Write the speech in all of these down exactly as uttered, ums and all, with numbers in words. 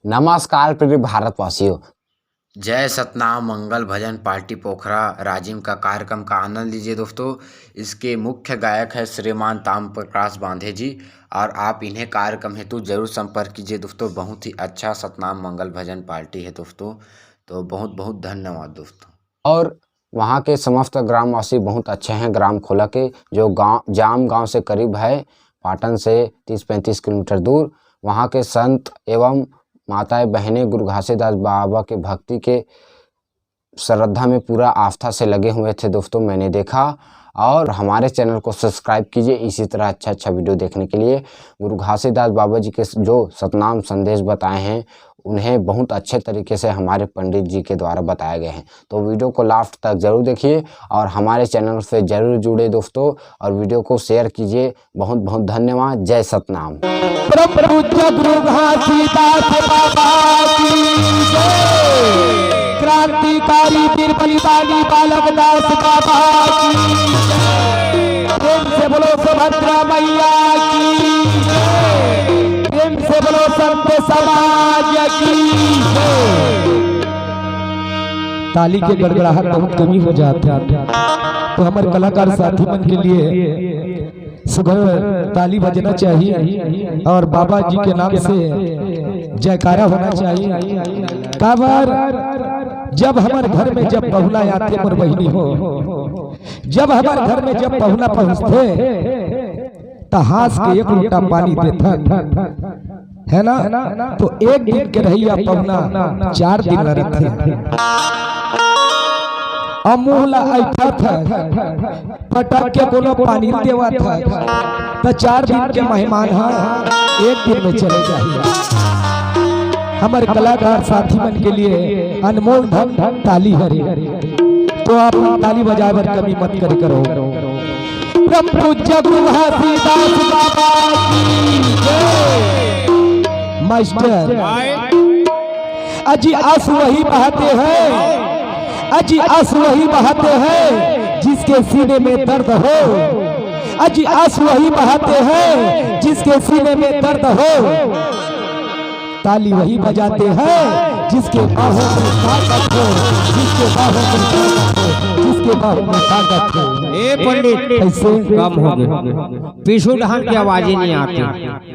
नमस्कार प्रिय भारतवासियों। जय सतनाम मंगल भजन पार्टी पोखरा राजिम का कार्यक्रम का आनंद लीजिए दोस्तों। इसके मुख्य गायक है श्रीमान ताम प्रकाश बांधे जी, और आप इन्हें कार्यक्रम हेतु जरूर संपर्क कीजिए दोस्तों। बहुत ही अच्छा सतनाम मंगल भजन पार्टी है दोस्तों। तो बहुत बहुत धन्यवाद दोस्तों। और वहाँ के समस्त ग्रामवासी बहुत अच्छे हैं। ग्राम खोला के जो गांव, जाम गांव से करीब है, पाटन से तीस पैंतीस किलोमीटर दूर, वहाँ के संत एवं माताएं बहनें गुरु घासीदास बाबा के भक्ति के श्रद्धा में पूरा आस्था से लगे हुए थे दोस्तों, मैंने देखा। और हमारे चैनल को सब्सक्राइब कीजिए इसी तरह अच्छा अच्छा वीडियो देखने के लिए। गुरु घासीदास बाबा जी के जो सतनाम संदेश बताए हैं, उन्हें बहुत अच्छे तरीके से हमारे पंडित जी के द्वारा बताए गए हैं। तो वीडियो को लास्ट तक जरूर देखिए और हमारे चैनल से जरूर जुड़े दोस्तों, और वीडियो को शेयर कीजिए। बहुत बहुत धन्यवाद। जय सतनाम। परम पूज्य गुरु घासीदास बाबा की जय। क्रांतिकारी वीर बलिदानी बालक दास बाबा की जय। प्रेम से बोलो सुभद्रा मैया की जय। प्रेम से बोलो संत समाज की जय। ताली के गड़गड़ाहट बहुत कमी हो जात हे, तो हमर कलाकार साथी मन के लिए सुघर ताली बजना चाहिए और बाबा जी के नाम से जयकारा होना चाहिए। काबर जब हमर घर में जब पहुना आथे मोर बहिनी हो, जब हमर घर में जब पहुना पहुँचथे, त हाँस के एक लोटा पानी देथन, है ना? तो एक दिन के रहइया पहुना चार दिन ल रथे। अब मुँह ला अइठत हे, पटक के कोनो पानी देवत हे, त चार दिन के मेहमान ह एक दिन में चले जाही। हमर कलाकार साथी मन के लिए अनमोल धन ताली हरे, तो आप ताली बजाए बर कमी मत करे करो। परम पूज्य गुरु घासीदास बाबा की जय। मास्टर, अजी आंसू वही बहाते हैं, अजी आंसू वही बहाते हैं जिसके सीने में दर्द हो, अजी आंसू वही बहाते हैं जिसके सीने में दर्द हो। ताली वही बजाते हैं जिसके बाहों में ताकत हो, जिसके बाहों में ताकत हो, जिसके बाहों में ताकत हो। ए पंडित, कैसे? कम हो गए, पीछू डहान के आवाज ही नहीं आती।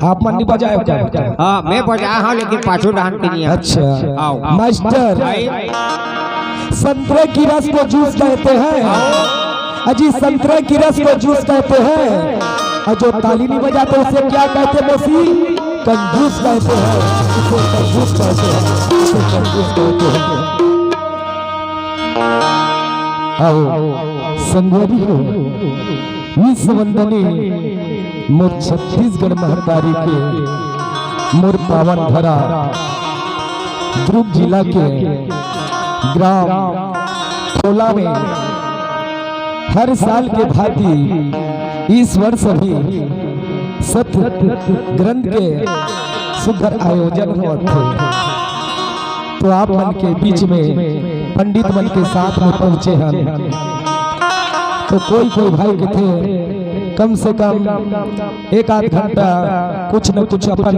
आप मन नहीं बजाए क्या? हाँ, मैं बजाया हूँ, लेकिन पाछू डहान के नहीं आती। अच्छा। आओ। मास्टर, संतरे की रस को जूस कहते हैं। अजी, संतरे की रस को जूस कहते हैं, और जो ताली नहीं बजाते उसे क्या कहते मौसी? कंजूस कहते हैं। उसे कंजूस कहते हैं, उसे कंजूस कहते हैं। आओ संगवारी हो, विश्व वंदनी मोर छत्तीसगढ़ महतारी के मोर पावन धरा दुर्ग जिला के ग्राम खोला में हर साल के भांति इस वर्ष भी सत ग्रंथ के सुघर आयोजन होत हे। तो आप मन के बीच में पंडित मन के साथ में पहुंचे हन, तो कोई कोई भाई कथे कम से कम एक आध घंटा कुछ न कुछ अपन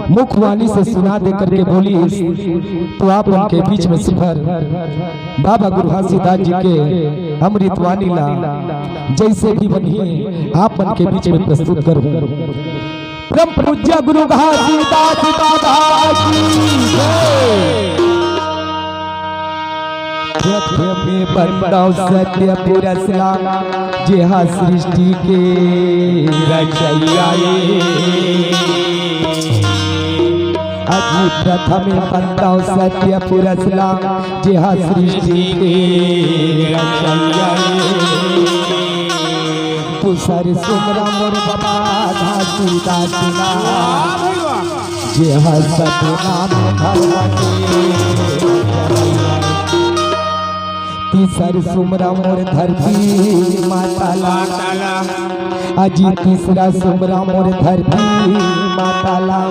मुखवाणी से सुना दे करके बोलिस, तो आप मन के बीच में सुघर बाबा गुरु घासीदास जी के अमृतवाणी ला जैसे भी बनी आप मन के बीच में प्रस्तुत करूं। परम पूज्य गुरु घासीदास बाबा की जय। सत्य में बंदव सत्य पुरसला, जेहा सृष्टि के रचैया ए। अजी प्रथम बंदव सत्य पुरसला, जेहा सृष्टि के रचैया ए। दूसर सुमरा मोर बाबा घासीदास ला, जेहा सतनाम धर्म के। तीसर सुमरा मोर धरती माता ला, अजी तीसरा सुमरा मोर धरती माता ला,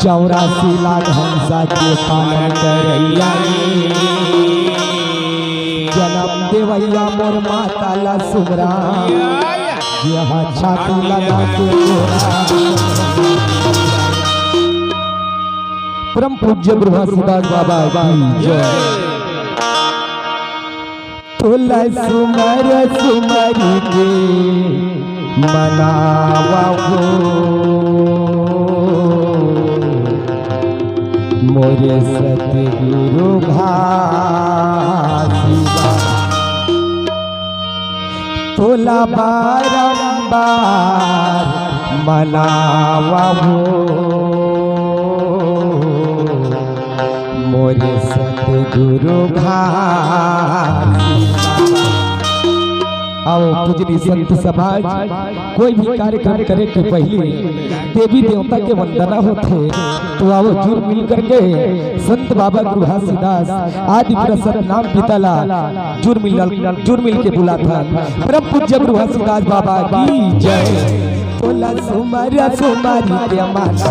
चौरासी लाख हंसा के पालन करैया ए। जनम देवैया मोर माता ला सुमरा, जेहा छाती लगा के तोरा। परम पूज्य गुरु घासीदास बाबा की जय। तोला सुमर सुमर के मनावा हो, मोरे सतगुरु घासीदास। तोला बारंबार मनावा हो, मोरे सतगुरु घासीदास। आओ पूजनीय संत समाज, कोई भी कार्यक्रम करे के पहले देवी देवता के वंदना होथे, तो आओ जुर मिल करके संत बाबा गुरु घासीदास आदि पुरुष सतनाम पिता ला जुर मिल, जुर मिल के बुलाथन। परम पूज्य गुरु घासीदास बाबा की जय। तोला सुमर सुमर के मना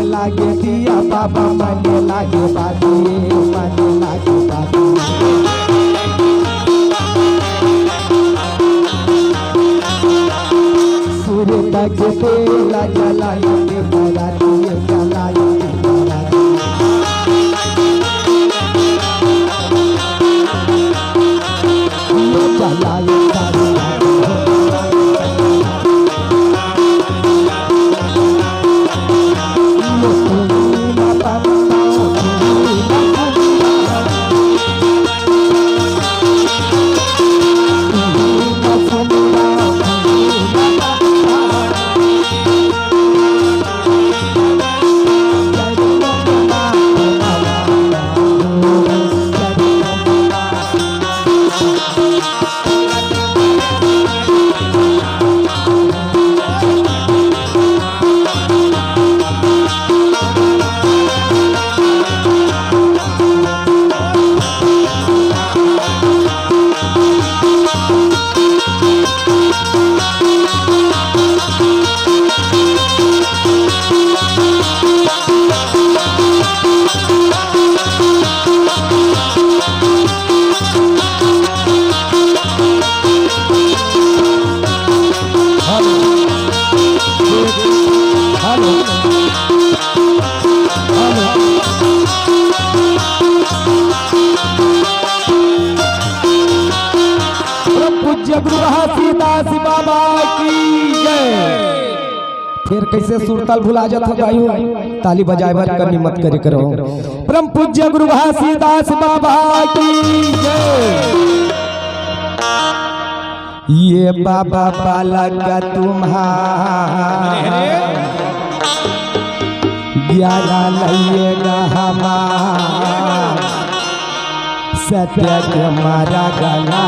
लागे दिया बाबा, मन लागे बाबू, मन लागे बाबू। सूर्य तक तेला जलाए के बराती, जलाए के बराती। परम पूज्य गुरु घासीदास बाबा की जय। फिर कैसे सुरताल भुला जात हो गायू, ताली बजाए बर कमी मत करे करो। परम पूज्य गुरु घासीदास बाबा की जय। ये बाबा बालक तुम्हार ज्ञान लइएगा हमार सत्य के मारा गला।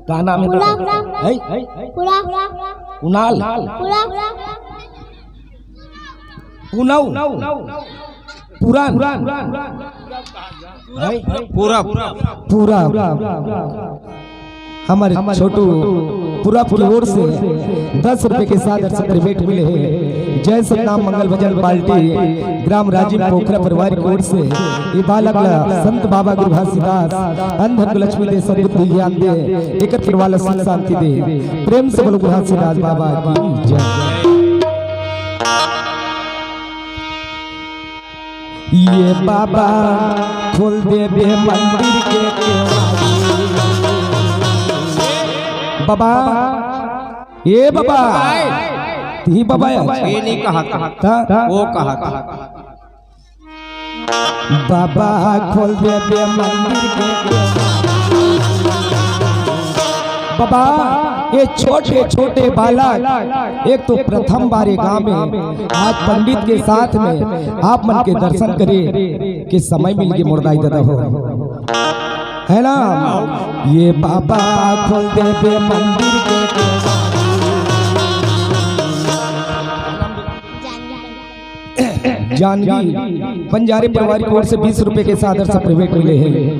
का नाम है? पूरा। है? पूरा। कुणाल। पूरा। पूनव। पुरान। है? पूरा। पूरा। हमारे छोटू पूरब की ओर से दस रुपए के साथ दर्शक भेंट मिले हैं। जय सतनाम मंगल भजन पार्टी ग्राम राजीव पोखरा परिवार की ओर से ये बालक ला संत बाबा गुरु घासीदास अंधन को लक्ष्मी दे, सद्बुद्धि ज्ञान दे, एकत्र वाला सुख शांति दे। प्रेम से बोलो गुरु घासीदास बाबा की जय। ये बाबा खोल देबे मंदिर के केवाड़ी। बाबा, ए बाबा, तही बाबा है। ये नहीं कहा था। ता? वो कहा था। बाबा खोल देबे मंदिर के केवाड़ी। बाबा, ये छोटे छोटे बालक, एक तो प्रथम बार ये गांव में आज पंडित के साथ में आप मन के दर्शन करे के समय मिल के मुर्दाई दादा हो, है ना? ये बाबा खोल देबे मंदिर के केवाड़ी। जानगी बंजारे परिवार की ओर से बीस रुपए के सादर से private मिले हैं।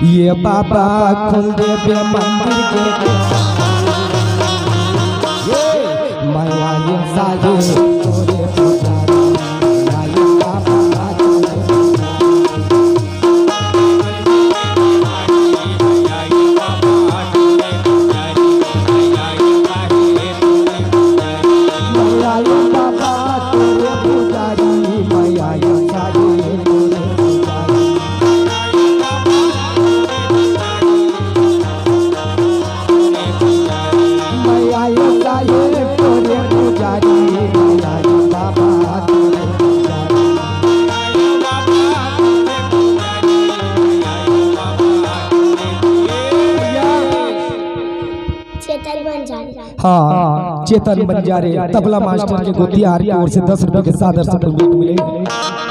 ये बाबा खोल देबे मंदिर के, ये माया ये साजे तोरे पुजारी, माया बाबा तोरे पुजारी। चेतन बंजारे। हाँ, चेतन बंजारे, तबला मास्टर के गोतियार की ओर से दस रुपए के सादर से प्रभु मिले।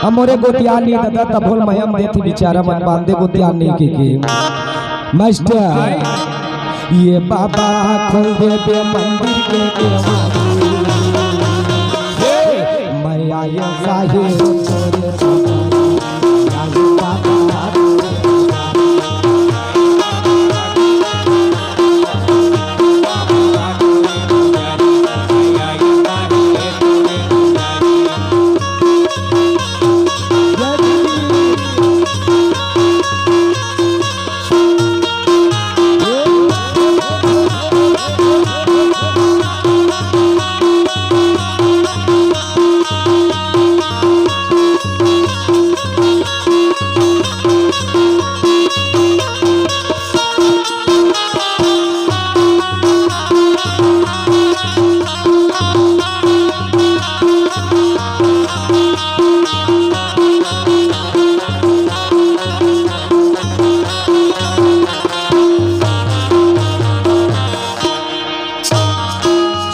हमरे गोतियार नहीं दादा, तभोल मयम देती बेचारा मन बांधे गोतियार नहीं के, के। मास्टर, ये बाबा खोल देबे मंदिर के केवाड़ी। हे, मैं आयो साहेब तोरे पुजारी, आयो बाबा।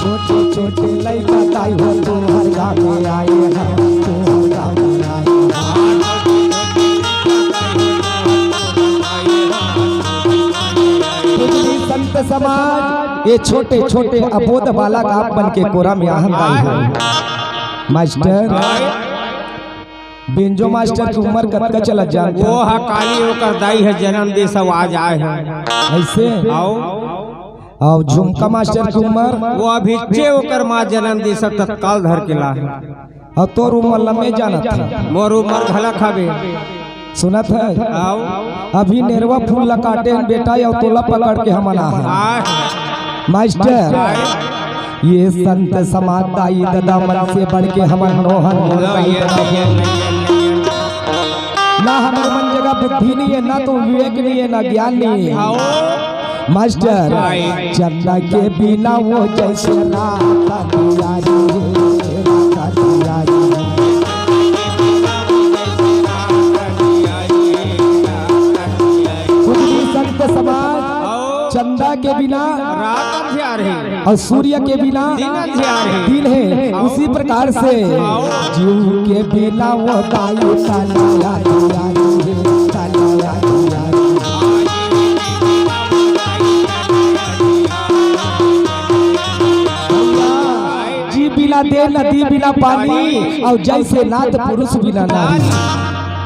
छोटे छोटे लइका दाई हो तोहर गाँव में आए हैं, तोहर गाँव में आए हैं। संत समाज, ये छोटे छोटे अबोध बालक आप मन के कोरा में आहन दाई हो। मास्टर, बेंजो मास्टर की उम्र कतका चलत जात हे? वो हा काली ओकर दाई हे जन्म दे सब आज आए हे। ऐसे? आओ। अउ झुमका मास्टर की उम्र? वो अभी चे ओकर माँ जन्म दे सब तत्काल धर के ला हे। अउ तोर उम्र लम्बे जानत हे। मोर उम्र घलक हवे। सुनत हे? आओ। अभी नेरवा फूल ला काटे हन बेटा, अउ तोला पकड़ के हमन आ हन। आए। मास्टर, ये संत समाज दाई ददा मन से बढ़ के हमन नोहन मोर दाई ददा हो। ना हमर मन जगह बुद्धि नहीं है, ना तो विवेक नहीं है, ना ज्ञान नहीं है। आओ। मास्टर, चंदा के बिना वो जैसे रात अंधियारी है, रात अंधियारी। कुछ भी संत समाज, चंदा के बिना रात अंधियार है। और सूर्य के बिना दिन अंधियार है। दिन है। उसी प्रकार से जीव के बिना वो दाई तनया दिया रे, तनया दिया रे। दे नदी बिना पानी, अउ जैसे नाथ पुरुष बिना नारी।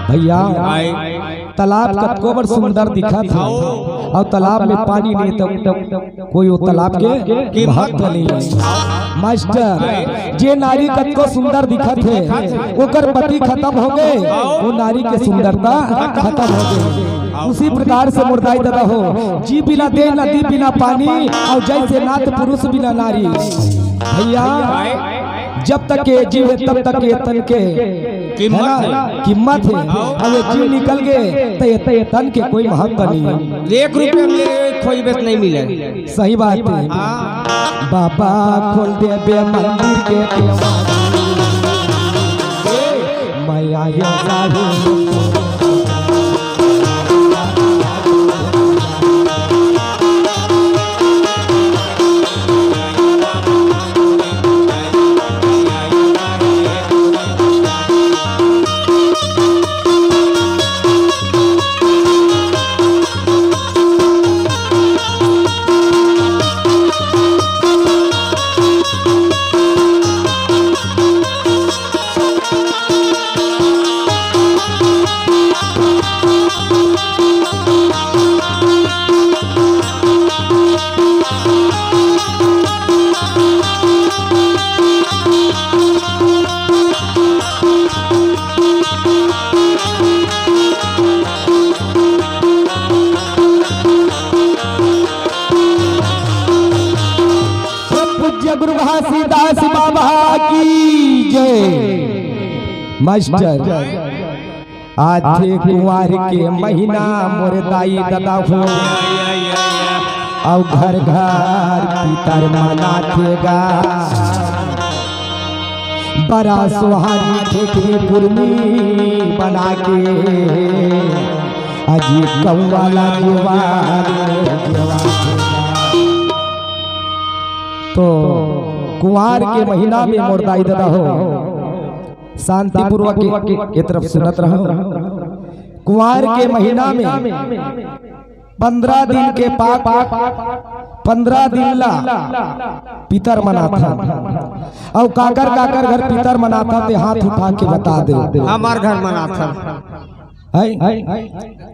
भैया, तालाब कतको बड़ सुंदर दिखत हे, अउ तालाब में पानी नहीं, तो कोई वो तालाब के महत्व नहीं हे। मास्टर, जे नारी कतको सुंदर दिखत हे, ओकर पति खत्म हो गए, वो नारी के सुंदरता खत्म हो गई। उसी प्रकार से मोर दाई ददा हो, जी बिना दे नदी बिना पानी, अउ जैसे नाथ पुरुष बिना नारी। भैया, जब तक ये जीव हे, तब तक ये तन के कीमत हे। कीमत हे। अउ ये जीव निकल गए, तो ये, तो ये तन के कोई महत्व नहीं हे। एक रुपया में खोजबे त नहीं मिले। सही बात हे। बाबा खोल देबे मंदिर के केवारी। मैं आयो साहिब। पूज्य गुरु घासीदास बाबा की जय। मास्टर, आथे कुंवार के महीना मोर दाई ददा हो, अउ घर घर पितर मनाथे गा। बड़ा सुहानी ठेकरी कुर्मी बना के, अजी कौवाला जुवार जुवार। तो कुंवार के महीना में मोर दाई ददा हो, शांतिपूर्वक ये तरफ सुनत रहो। कुंवार के महीना में पंद्रह दिन के पाक, पंद्रह दिन ला पितर मनाथन। अउ काकर काकर घर पितर मनाथन ते हाथ उठा के बता दे। हमार घर मनाथन। है?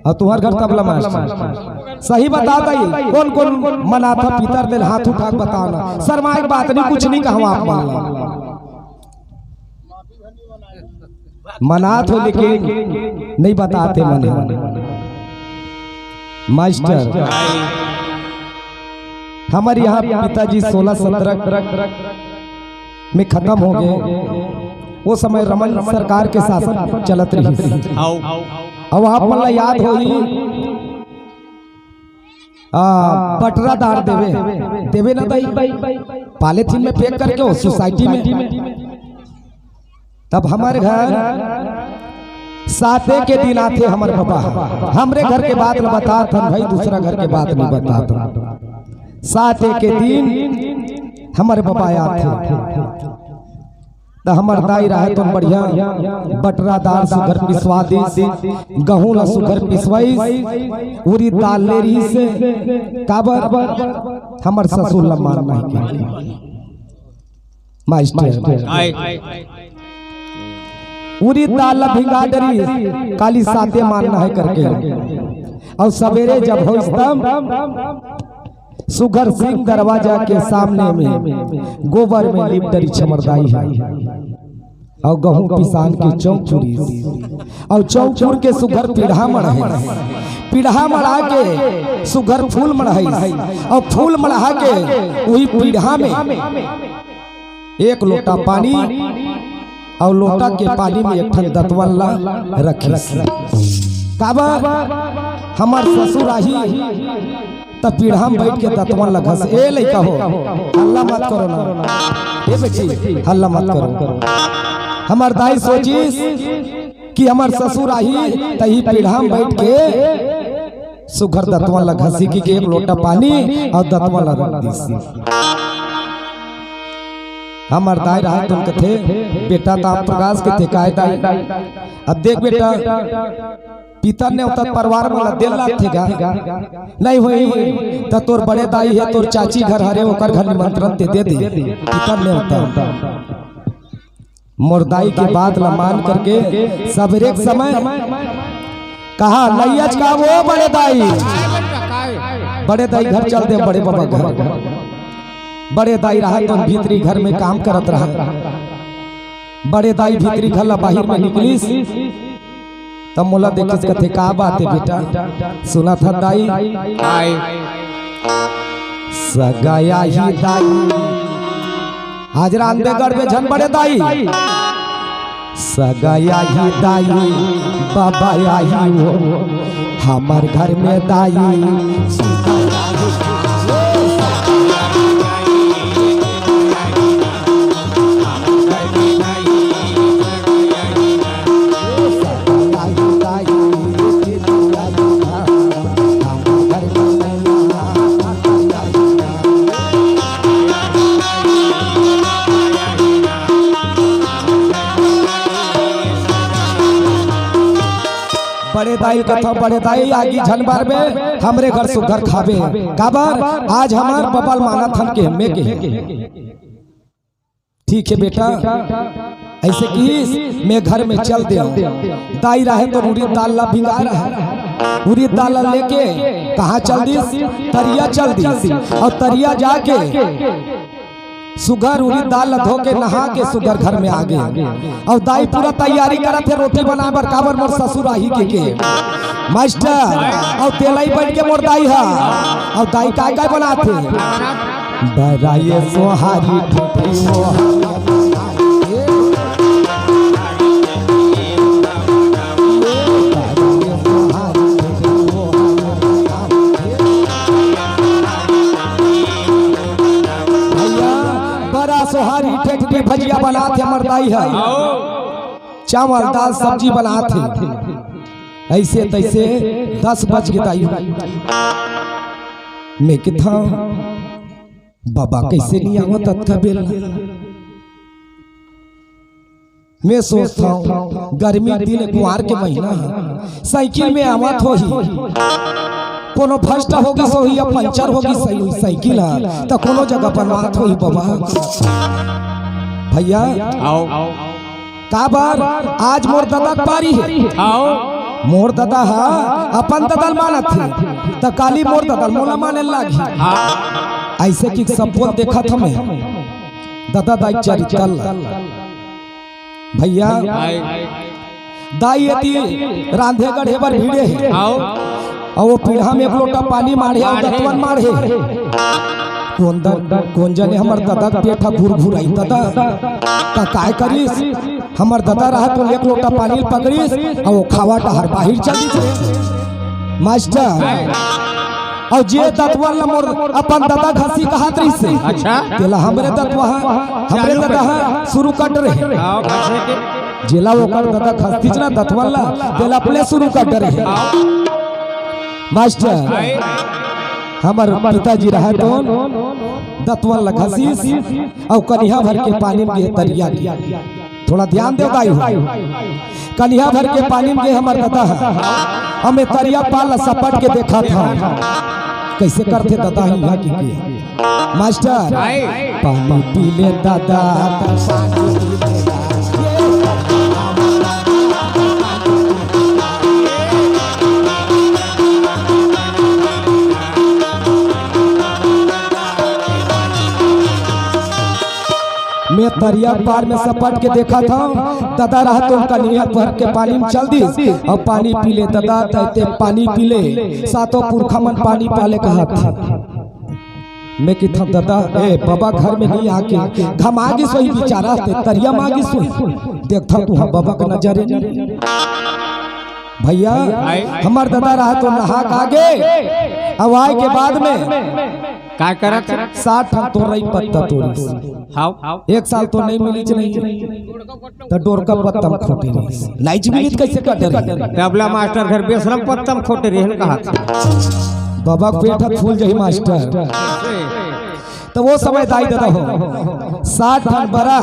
अउ तुहर घर तबला मास्टर। सही बता दई, कौन कौन मनाथा पितर तेला हाथ उठा के बताना। शर्माए के बात नहीं, कुछ नहीं कहवा आप मन ला। मनात हो लेकिन नहीं बताते मन। मास्टर, हमर यहाँ पिताजी सोलह सत्रह में खत्म हो गए। वो समय रमन सरकार के शासन चलत रहिस। अउ आप मन ला याद होही, आ, बटरा दार देवे, देवे ना दाई, पॉलीथीन में पैक करके वो सोसाइटी में। तब हमर घर साते के दिन आथे हमर बाबा। हमरे घर के बात ल बतात हन भाई, दूसरा घर के बात नहीं बतात हन। साते के दिन हमर बाबा आथे। त हमर दाई राहे तो बढ़िया बटरा दार सुघर पिसवा दिस, गहूं ला सुघर पिसवाइस, उरी दाल ले रहिस। काबर? हमर ससुर ला मान नहीं के। मास्टर। आय। उरी दाल ला भिंगा डरिस, काली साते मान नहीं करके। अउ सवेरे जब होइस तब सुघर सिंह दरवाजा के सामने में गोबर में लिप डरिस हमर दाई ह। अउ गहूं पिसान के चौक चुरिस। अउ चौक चुर के सुघर पीढ़ा मढ़ाइस। पीढ़ा मढ़ा के सुघर फूल मढ़ाइस। अउ फूल मढ़ा के उही पीढ़ा में एक लोटा पानी अउ लोटा के पानी में एक ठन दतवन ला रखिस। काबर? हमर ससुर आही त पीढ़ा में बैठ के दतवन ला घस। ए लइका हो, हल्ला मत करो ना। ए बेटी, हल्ला मत करो। हमर दाई सोचिस कि हमर ससुर आही त ही पीढ़ा में बैठ के सुघर दतवन ला घसी कि एक लोटा पानी अउ दतवन ला रख दिस। हमर दाई रहा तुम कथे, बेटा त आप प्रकाश कथे, काय दाई? अब देख बेटा, पितर नेवता परिवार वाला देल लागथे गा। नहीं होई त तोर बड़े दाई हे, तोर चाची घर हरे, ओकर घर निमंत्रण ते दे दे। पितर नेवता। मोर दाई के बात ला मान करके सबेरे के समय कहा, "लइयाच का वो बड़े दाई, बड़े दाई घर चल दे, बड़े बाबा घर।" बड़े दाई रहा तो भीतरी घर में काम करत रहा। बड़े दाई भीतरी घर ला बाहिर में निकलिस, तब मोला देखिस, कथे, "का बात हे बेटा?" सुनत हस दाई? आय। सगा आही दाई। आज रांधेगढ़ में झन बड़े दाई। सगा आही दाई, बाबा आही वो, हमर घर में दाई। बड़े दाई कथा, बड़े दाई आगी झन बारबे, हमरे घर सुघर खाबे। काबर? आज हमर बबा ल मानत हन के, में के। ठीक हे बेटा, अइसे किहिस, में घर में चल देंव। दाई रहे तो उरिद दाल ला भिंगा रहा, उरिद दाल ला लेके कहाँ चल दिस? तरिया चल दिस। अउ तरिया जाके सुघर उरिद दाल ला धो के नहा के सुघर घर में आ गे। अउ दाई पूरा तैयारी करत हे रोटी बनाए बर, काबर मोर ससुर आही के, के। मास्टर, अउ तेलई बन के मोर दाई हा। अउ दाई काय काय बनात हे? बराए सोहारी ठेठरी मोहारी। भैया, बड़ा सोहारी ठेठरी भजिया बनात हे हमर दाई ह। चावल, दाल, सब्जी बनात हे। अइसे तइसे दस बज गे दाई। में कथंव, बबा कइसे नइ आवत अतका बेर? में सोचथंव, गर्मी के दिन, कुंवार के महीना ह, साइकिल में आवत होही, कोनो फस्ट हो गिस होही या पंचर हो गिस होही साइकिल ह, त कोनो जगह बनवात होही बबा। भैया, आओ। काबर? आज मोर ददा के पारी हे। आओ। मोर ददा ह अपन ददा ल मानत हे, त काली मोर ददा ल मोला माने ल लागही। हाँ। अइसे कि सब बोल देखत हमें ददा दाई चरित्र ल। भैया, आए। दाई एती रांधे गढ़े बर भिड़े हे। आओ। अउ वो पीढ़ा में एक लोटा पानी माढ़े, अउ माढ़े। दतवन माढ़े। कोन दन, कोन जने हमर ददा के पेट ह घुरघुराई ददा। त काय करिस? हमर ददा रहा तो एक लोटा पानी ल पकड़िस, अउ वो खावा डहर बाहिर चल दिस। मास्टर, अउ जे दतवन ल मोर अपन ददा घसी कहत रहिस हे। अच्छा। तेला हमरे दतवा ह, हमरे चालू ददा कर। ह शुरू कर डरे हे। हाँ, घसे के। जेला ओकर ददा घसतीस ना दतवन ल, तेला अपने शुरू कर डरे हे। मास्टर, आए। हमर पिताजी रहे तो दतवन ल घसीस, अउ कनिहा भर के पानी में गे तरिया के। थोड़ा ध्यान देव दाई हो। कनिहा भर के पानी में गे हमर ददा ह। हमें तरिया पार ल सपट के देखत हन। कइसे करथे ददा ह इहाँ के, के? मास्टर, आए। पानी पी ले ददा, पानी पी ले ददा। में तरिया पार में सपट के देखत हंव, ददा रहा तो कनिहा भर के पानी में चल दिस, अउ पानी पी ले ददा, तैं ते पानी पी ले, सातों पुरखा मन पानी पाले कहत। में कथंव ददा, ए, बबा घर में नइ आके, घमा गिस होही बिचारा, ते तरिया मा गिस होही। देखथंव तुंहर बबा के नजर ए। भैया, आए। हमर ददा रहा तो नहा के आगे, अउ आए के बाद में का करत? सात ठन तोरई पत्ता तोरिस। हाव। एक साल तो नइ मिलिस नहीं, त डोरका पत्ता म खोटे रहिस। नइ मिलिस त कइसे कर डरे? तबला मास्टर घर बेसरम पत्ता म खोटे रहिन कहत। बबा के पेट ह फूल जाही मास्टर। त वो समय दाई ददा हो, सात ठन बरा,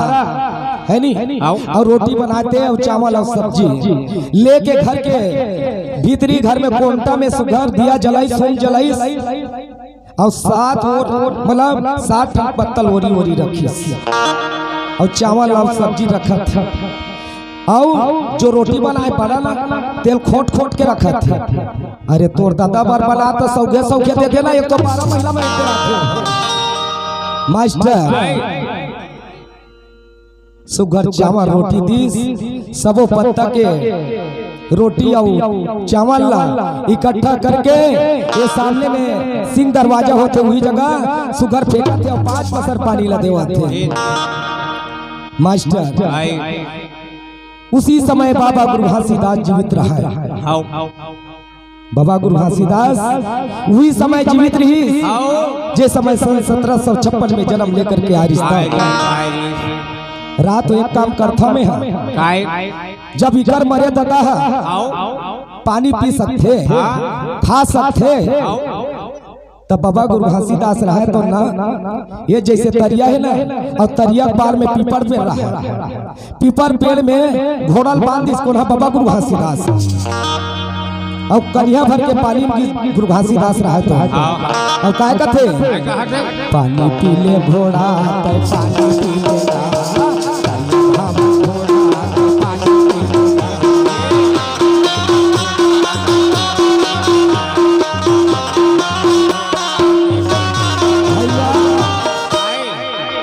हे नी? आओ। अउ रोटी बनाते, अउ चावल, अउ सब्जी लेके घर के भीतरी घर में कोंटा में सुघर दिया जलाइस, सूप जलाइस, अउ सात ओर, मतलब, सात ठन पत्तल ओरी ओरी रखिस। अउ चावल अउ सब्जी रखत हे, अउ जो रोटी बनाए बड़ा ना, तेल खोट खोट के रखत हे। अरे तोर दादा बर बना तो सौघे सौघे दे देना, एक तो बारह महीना में एक बेर आथे। मास्टर, सुघर चावल रोटी दीस, सबो पत्ता के रोटी अउ चावल ला इकट्ठा करके ये सामने में सिंह दरवाजा होथे, उही जगह सुघर फेंकत हे अउ पाँच पसर पानी ला देवत हे। मास्टर, उसी समय बाबा गुरु घासीदास जीवित रहे। बाबा गुरु घासीदास उही समय जीवित रहिस, जे समय सन सत्रह सौ छप्पन में जन्म लेकर के आ रिश्ता। रात एक काम करथा में हा, जब इकर मरे ददा हा पानी पी सकथे, खा सकथे, तब बाबा गुरु घासीदास रहे तो ना, ये जैसे तरिया हे ना, अउ तरिया के पार में पीपर पेड़ रहे, पीपर पेड़ में घोड़ा ल बांध दिस कोन हा, बाबा गुरु घासीदास। अउ कनिहा भर के पानी में गुरु घासीदास रहे तो, अउ काय कथे? पानी पी ले घोड़ा, तै पानी पी ले ना।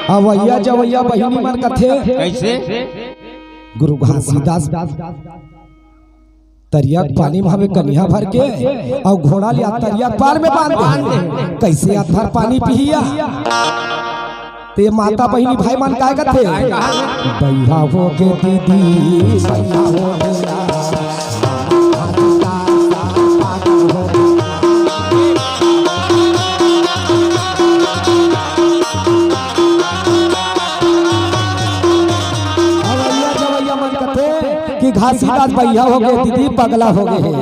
अवैया जवैया बहिनी मन कथे, कैसे? गुरु घासीदास तरिया के पानी में हवे कनिहा भर के, अउ घोड़ा लिया तरिया के पार में बांध दे। कैसे आध भर पानी पिहिया? ते माता बहिनी भाई मन काय कथे? बइहा हो गे दीदी, बइहा हो गे। अवैया जवैया मन कथे कि घासीदास बइहा हो गे, दीदी पगला हो गे हे।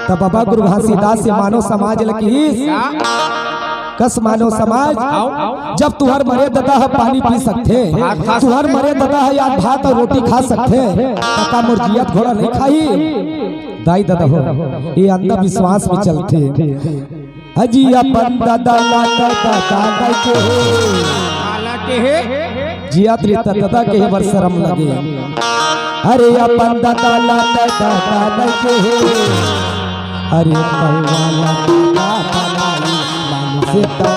तब बाबा गुरु घासीदास से मानव समाज ल किहिस, कस मानव समाज, जब तुहर मरे ददा ह पानी पी सकथे, तुहर मरे ददा ह आज भात अउ रोटी खा सकथे, त का मोर जियत घोड़ा नहीं खाही? दाई ददा हो, ये अंधविश्वास में चलथे। अजी अपन ददा ला ददा दादा के हे। जियात रे त ददा के हे बर शरम लगे। अरे अपन ददा ला ददा दादा के हे। अरे पौवा ला ददा बनाई मानुष त।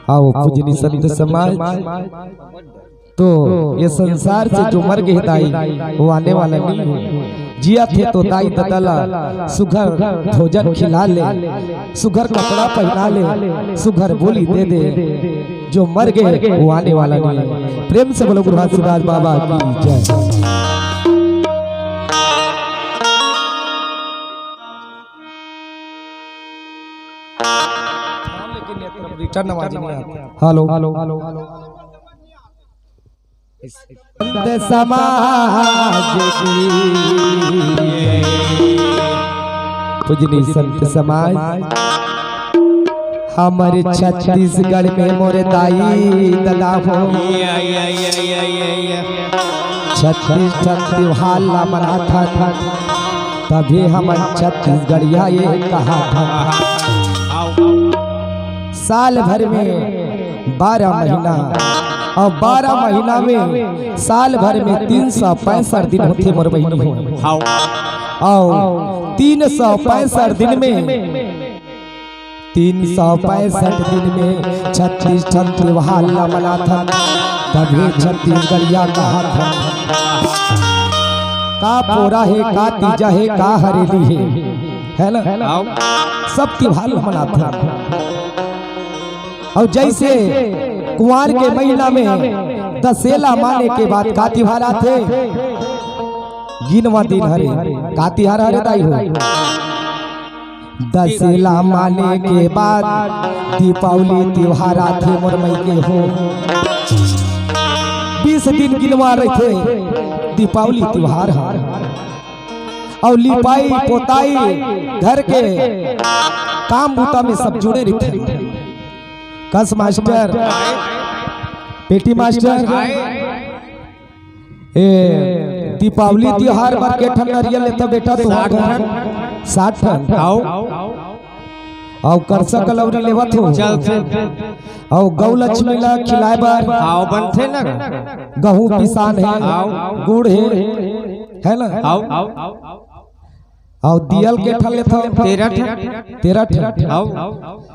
आओ पूजनी संत समाज, तो ये संसार से जो मर गे दाई, वो आने वाला नहीं है। जियत हे तो दाई ददा ला सुघर भोजन खिला ले, सुघर कपड़ा पहना ले, सुघर बोली दे दे। जो मर गे वो आने वाला नहीं है। प्रेम से बोलो गुरु घासीदास बाबा की जय। लेकिन ये तरफ return आवाज नहीं आती। Hello, hello, hello. संत समाज की। पूजनी संत समाज, हमर छत्तीसगढ़ में मोर दाई ददा हो, छत्तीस ठन त्योहार ला मनाथन, तभी हमन छत्तीसगढ़िया ये कहाथन। साल भर में बारह महीना, अउ बारह महीना में साल भर में तीन सौ पैंसठ दिन होथे मोर बहिनी हो। अउ तीन सौ पैंसठ दिन में, तीन सौ पैंसठ दिन में छत्तीस ठन त्योहार ला मनाथन, तभी छत्तीसगढ़िया कहाथन। का पोरा हे, का तीजा हे, का हरेली हे, है ना? आओ। सब तिहार ल मनाथन। अउ जइसे कुंवार के महीना में दसेला माने के बाद का तिहार आथे? गिनवा दिन हरे, का तिहार हरे दाई हो? दसेला माने के बाद दीपावली तिहार आथे मोर मइके हो। बीस दिन गिनवा रहिथे दीपावली तिहार ह। अउ लिपाई पोताई घर के काम बूता में सब जुड़े रहिथे। कस मास्टर, पेटी मास्टर, ए, दीपावली तिहार बर के ठन नरियल लेथव बेटा तुंहर घर? साठ ठन। आओ। अउ करसा कलौरी लेवत हो। चल, चल। अउ गौ लक्ष्मी ला खिलाए बर। आओ, बनथे ना। गहूं पिसान हे, आओ। गुड़ हे, है ना? आओ। अउ दियल के ठन लेथव? तेरह ठन। तेरह ठन। अउ?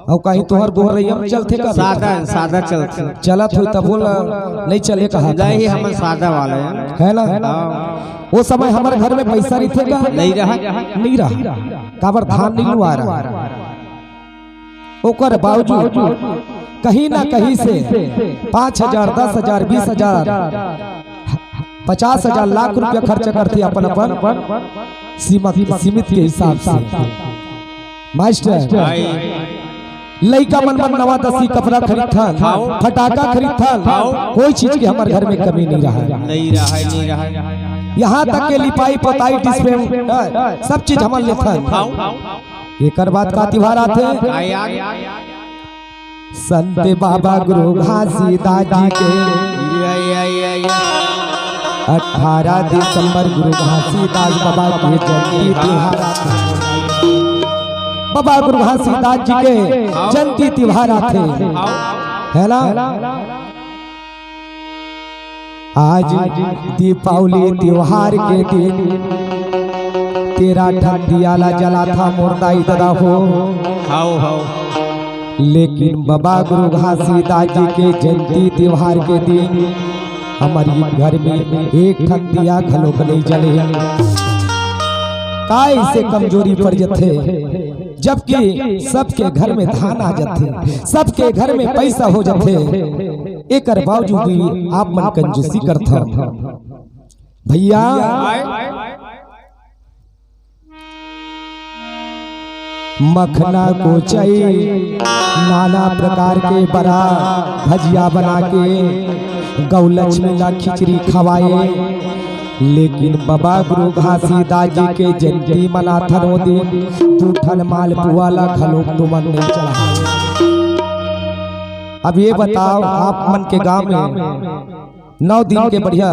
अउ कहीं तुंहर गोहरैया में चलथे का? सादा, सादा चलथे। चलत होई तब बोला, नहीं चले कहा था। नहीं, हमन सादा वाला हन। है ना? हाँ। ओ समय हमर घर में पइसा रहिथे का? नहीं रहा। नहीं रहा। काबर धान नहीं लुआ रहा। ओकर बावजूद कहीं ना कहीं से पाँच हजार, दस हजार, बीस हजार, पचास हजार, लाख रुपया खर्च करथे अपन, अपन सीमा, सीमित के हिसाब से। मास्टर, भाई। लइका मन मन नवा दसी कपड़ा खरीदथन, हाँ। फटाका खरीदथन, हाँ। कोई चीज के हमर घर में कमी नहीं रहा। नहीं रहा, नहीं रहा। यहाँ तक के लिपाई, पोताई, डिस्पेंसर, सब चीज हमन लेथन। हाँ। एकर बाद का तिहार आथे? का यार? संत बाबा गुरु घासीदास जी के या, या, या, या। अठारह दिसंबर गुरु घासीदास बाबा के जयंती तिहार आथे। बाबा गुरु घासीदास जी के जयंती तिहार आथे, है ना? आज दीपावली तिहार के दिन तेरह ठन दिया ला जलाथा मोर दाई ददा हो। हाओ, हाओ। लेकिन बाबा गुरु घासीदास जी के जयंती तिहार के दिन हमर घर में एक ठन दिया घलोक नहीं जले। काय से कमजोरी पड़ जथे, जबकि सबके घर में धान आ जथे, सबके घर में पइसा हो जथे। एकर बावजूद भी आप मन कंजूसी करथव। भइया, मखना कोचई, नाना प्रकार के बरा भजिया बना के गौ लक्ष्मी ला खिचड़ी खवाए, लेकिन बाबा गुरु घासीदास जी के जयंती मनाथन ओ दिन दू ठन मालपुआ ला घलोक तुमन नइ चढ़ाए। अब ये बताओ, आप मन के गांव में नौ दिन के बढ़िया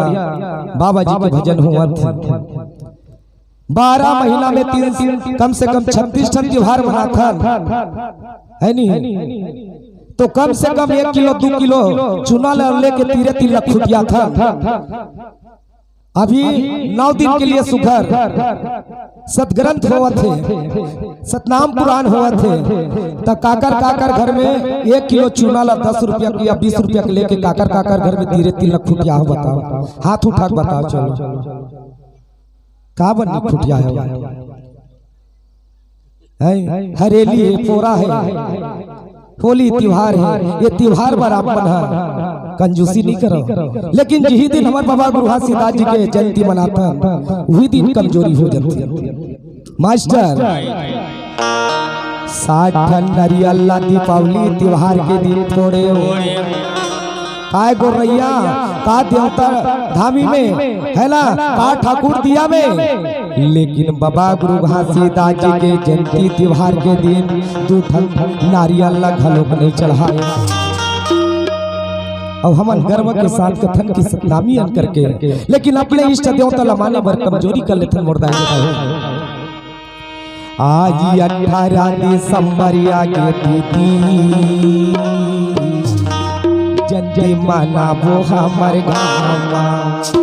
बाबा जी के भजन होवत, बारह महीना में तीन, कम से कम छत्तीस ठन तिहार मनाथन, है नी? तो कम से कम एक किलो, दू किलो चूना ला लेके तीरे तीर ला खुटियाथन। अभी नौ दिन के लिए सुघर सतग्रंथ होवत हे, सतनाम पुराण होवत हे, त काकर काकर घर में एक किलो चूना ला दस रुपया के या बीस रुपया के लेके काकर काकर घर में तीरे तीर ला खुटिया हो? बताओ, हाथ उठा के बताओ, चलो। का बनी खुटिया है? हैं? हरेली है, पोरा है, होली तिहार है, ये तिहार बर आप मन ह कंजूसी नहीं करो। लेकिन जिही दिन हमर बाबा गुरु घासीदास जी के जयंती मनाथन, उही दिन कमजोरी हो जाथे। मास्टर, साठ ठन नरियल ला दीपावली तिहार के दिन फोड़े हो। काय गोरैया, का देवता धामी में, है ना, का ठाकुर दिया में, लेकिन बाबा गुरु घासीदास जी के जयंती तिहार के दिन दू ठन नारियल ला घलोक नहीं चढ़ाए। अउ हमन गर्व के साथ कथन की सतनामी अन करके, लेकिन अपने इष्ट देवता ला माने बर कमजोरी कर लेथन मोर दाई हो। आज अठारह दिसंबर आगे दीदी, जयंती मनाबो हमर गाँव।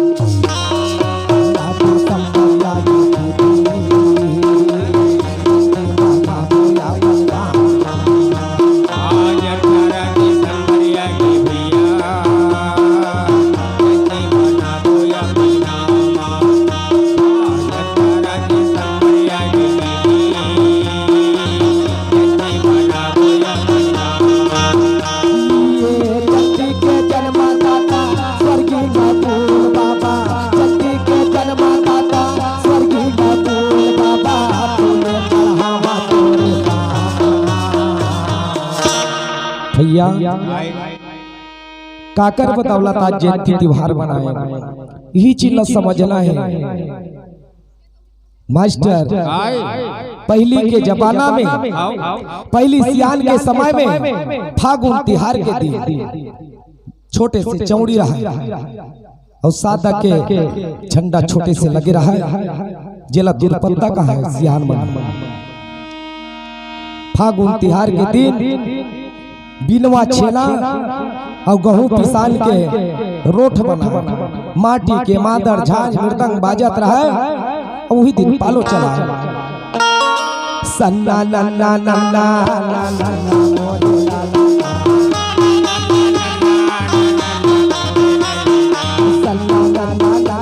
काकर बदौलत आज जयंती तिहार मनाए, यही चीज ल समझना हे मास्टर। पहली के जमाना में, पहली सियान के समय में फागुन तिहार के दिन छोटे से चौड़ी रहा अउ सादा के झंडा छोटे से लगे रहा, जेला दुरपत्ता कहा हे सियान मन। फागुन तिहार के दिन बिनवा छेला अउ गहूं पिसान के रोठ बना, माटी के मादर झांझ मृदंग बाजत रहा, अउ उही दिन पालो चला। सन्ना नन्ना नन्ना, सन्ना नन्ना नन्ना,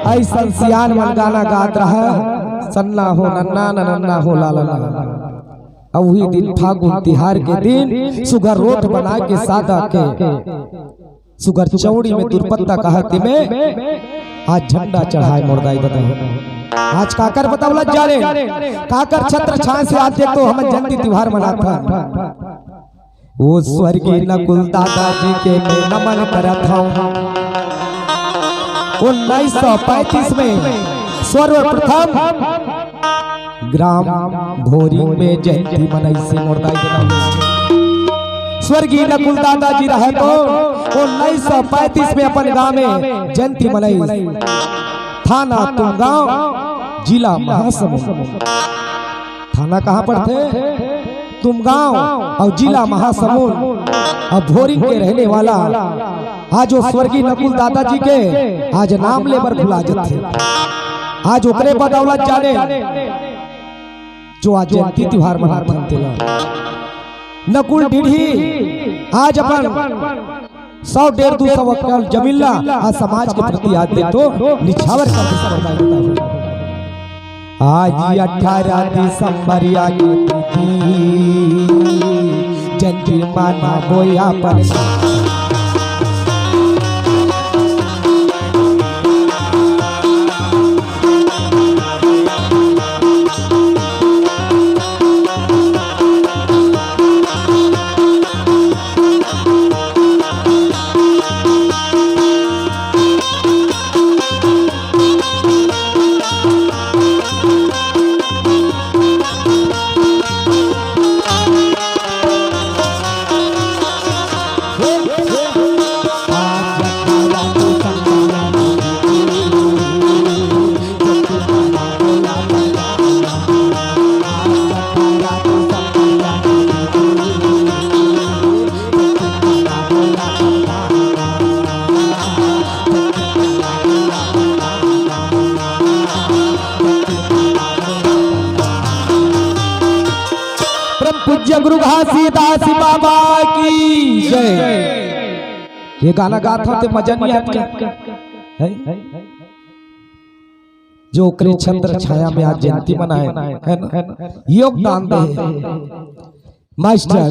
अइसन सियान मन गाना गात रहा, सन्ना हो नन्ना, न नन्ना हो लाला। अउ उही दिन फागुन तिहार के दिन सुघर रोठ बना के सादा के सुघर चौड़ी में दुरपत्ता कहा तेमे आज झंडा चढ़ाए मोर दाई ददा हो। आज काकर बदौलत जाने, काकर छत्र छाया से आज देख तो हमन जयंती तिहार मनाथन। ओ स्वर्गीय नकुल दादा जी के मैं नमन करत हूँ। उन्नीस सौ पैंतीस में सर्वप्रथम ग्राम भोरी में जयंती मनइसे मोर दाई ददा। स्वर्गीय नकुल दादा जी रहे तो उन्नीस सौ पैंतीस में अपन गांव में जयंती मनइस। थाना तुमगांव, जिला महासमुंद। थाना कहाँ पड़थे? तुमगांव अउ जिला महासमुंद। अउ भोरी के रहने वाला आज वो स्वर्गीय नकुल दादा जी के आज नाम ले बर भुला जथे। आज ओकरे बदौलत जाने जो आज जयंती तिहार मनाथन तेला। नकुल ढीढ़ी आज अपन सौ डेढ़ दू सौ एकड़ जमीन ला आज समाज के प्रति आज दे तो निछावर कर दे समझ में आता है। आज अठारह दिसंबर या के तिथि, जयंती मनाबो या पर परम पूज्य गुरु घासीदास बाबा की जय। ये गाना गाथंव ते मजा नहीं आत क्या? है? जो ओकरे छत्र छाया में आज जयंती मनाए, है ना? योगदान दे। मास्टर,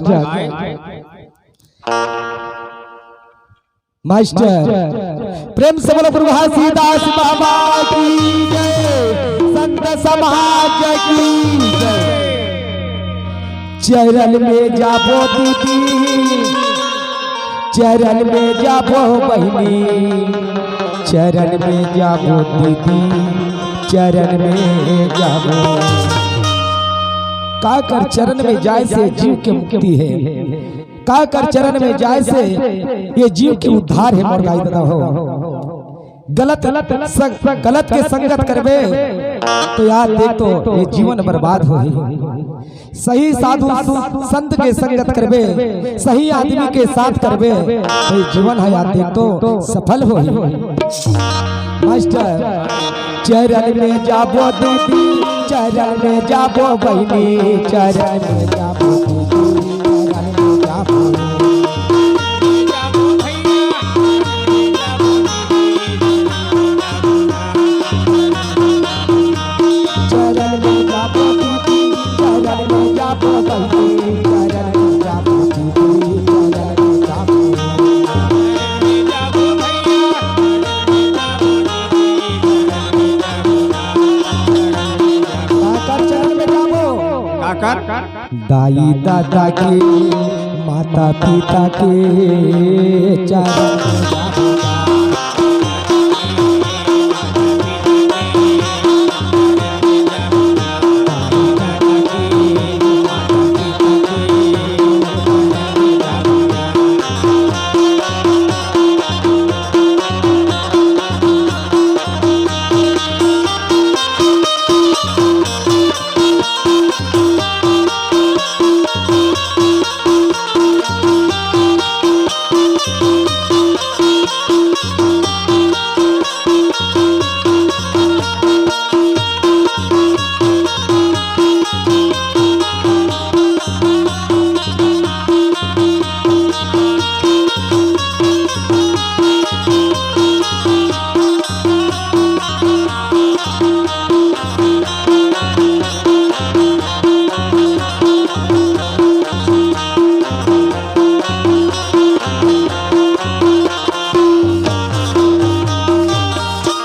मास्टर, प्रेम से बोलो गुरु घासीदास बाबा की जय, संत समाज की जय। चरण में जाबो दीदी, चरण में जाबो बहिनी, चरण में जाबो दीदी, चरण में जाबो। काकर चरण में जाए से जीव के मुक्ति है, काकर चरण में जाए से ये जीव के उद्धार है मोर दाई ददा हो। गलत संग, गलत के संगत करबे, तो यार देख, तो ये जीवन बर्बाद होही। सही साधु सु-, संत के संगत करबे, सही आदमी के साथ करबे, तो ये जीवन है यार देख, तो सफल होही। मास्टर, चरण में जाबो दीदी, चरण में जाबो बहिनी, चरण में जाबो दीदी, चरण में जाबो। चरण में जाबो दीदी, चरण में जाबो बहिनी, चरण में जाबो दीदी, चरण में जाबो। काकर चरण में जाबो। काकर? दाई ददा के, माता पिता के चरण में जाबो।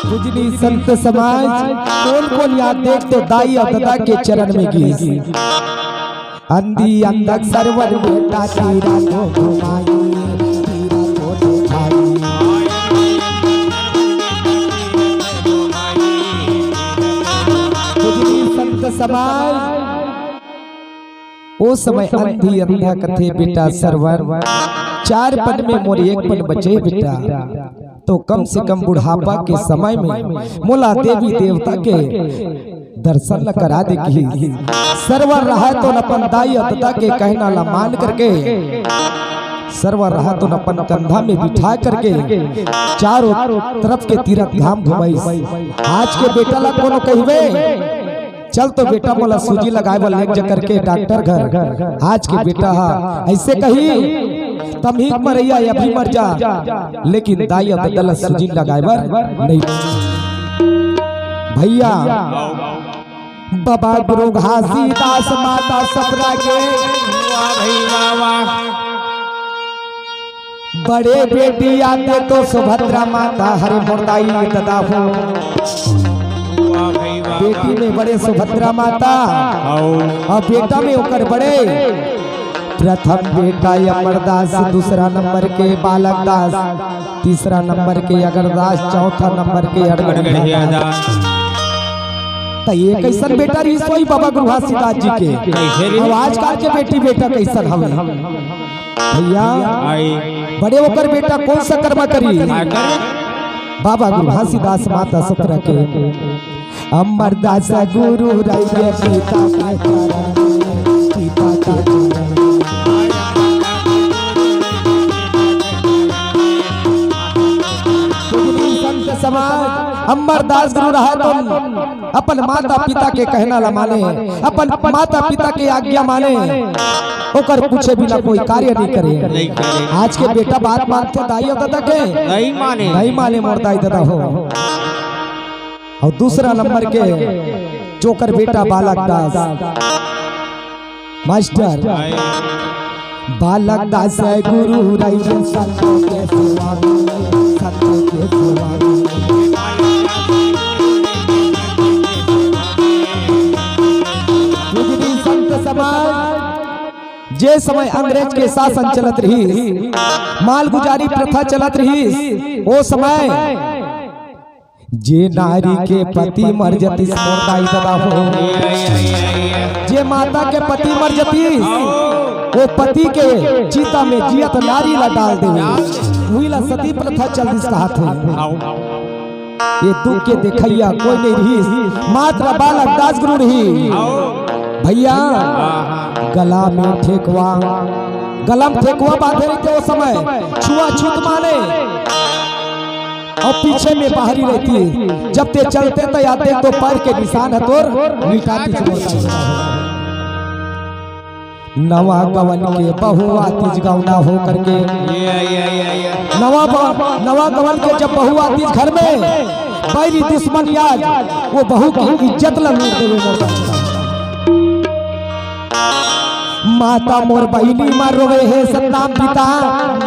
पूजनीय संत समाज, कोन कोन याद देख तो दाई अउ ददा के चरण में गिस। अंधी अंधक सरवर बेटा तीरा को घुमाई, तीरा को घुमाई। पूजनीय संत समाज, ओ समय अंधी अंधा कथे बेटा सरवर, चार पन में मोर एक पन बचे बेटा, तो कम से कम बुढ़ापा के समय में मोला देवी देवता के दर्शन ल करा दे कहिस। सरवर रहय तो अपन दाई अउ ददा के कहना ल मान करके, सरवर रहय तो अपन कंधा में बिठा करके चारों तरफ के तीरथ धाम घुमाइस। आज के बेटा ल कोनो कहिबे, चल तो बेटा मोला सूजी लगाए बर लेग जा करके डॉक्टर घर। आज के बेटा हा अइसे कही, तमही मरइया अभी मर जा, लेकिन दाई अउ ददा ल सूजी लगाए बर नहीं। भैया, बाबा गुरु घासीदास माता सपरा के वाह भाई वाह, वाह। बड़े बेटी आते तो सुभद्रा माता, हरे मोर दाई ददा हो। वाह भाई वाह। बेटी में बड़े सुभद्रा माता, आओ। अउ बेटा में ओकर बड़े प्रथम बेटा अमरदास, दूसरा नंबर के बालक दास, तीसरा नंबर के अगरदास, चौथा नंबर के अड़गड़िया दास। त ये कइसन बेटा रहिस होही बाबा गुरु घासीदास जी के? कइसे रे? अउ आजकल के बेटी बेटा कइसन हवे? भैया, आई। बड़े ओकर बेटा कोन सा कर्म करी? का करे? बाबा गुरु घासीदास माता सपरा के। अमरदास गुरु रहिए पिता के चरण, पिता के चरण। संत समाज, अमरदास गुरु रहा तो अपन माता पिता के कहना ला माने, अपन माता पिता के आज्ञा माने, ओकर पूछे बिना कोई कार्य नहीं करे। नहीं करे। आज के बेटा बात मानथे दाई अउ ददा के? नहीं माने। नहीं माने मोर दाई ददा हो। अउ दूसरा नंबर के जोकर बेटा बालक दास। मास्टर, बालक दास गुरु रहिए संत के स्वामी, संत के स्वामी। पूजनीय संत समाज, जे समय अंग्रेज के शासन चलत रहिस, मालगुजारी प्रथा चलत रहिस, ओ समय जे नारी के पति मर जतिस मोर दाई ददा हो, जे माता के पति मर जतिस, ओ पति के चिता में जियत नारी ला डाल दे, उही ला सती प्रथा चल दिस कहत हे। ये दुख के देखइया कोई नहीं रहिस, मात्र बालक दास गुरु रहिस। भैया, गला में ठेकवा, गला में ठेकवा बांधे रहिथे ओ समय, छुआछूत माने, अउ पीछे में बाहरी रहिथे। जब ते चलते त आते तो पैर के निशान ह तोर मिटाती चुनौती। नवा गवन के बहू आतिस गवना हो करके। ये, ये, ये, ये। नवा ब-, नवा गवन के जब बहू आतिस घर में, बैरी दुश्मन आज वो बहू की इज्जत ला लूट देवे मोर। माता मोर बहिनी मा रोवे हे सतनाम पिता।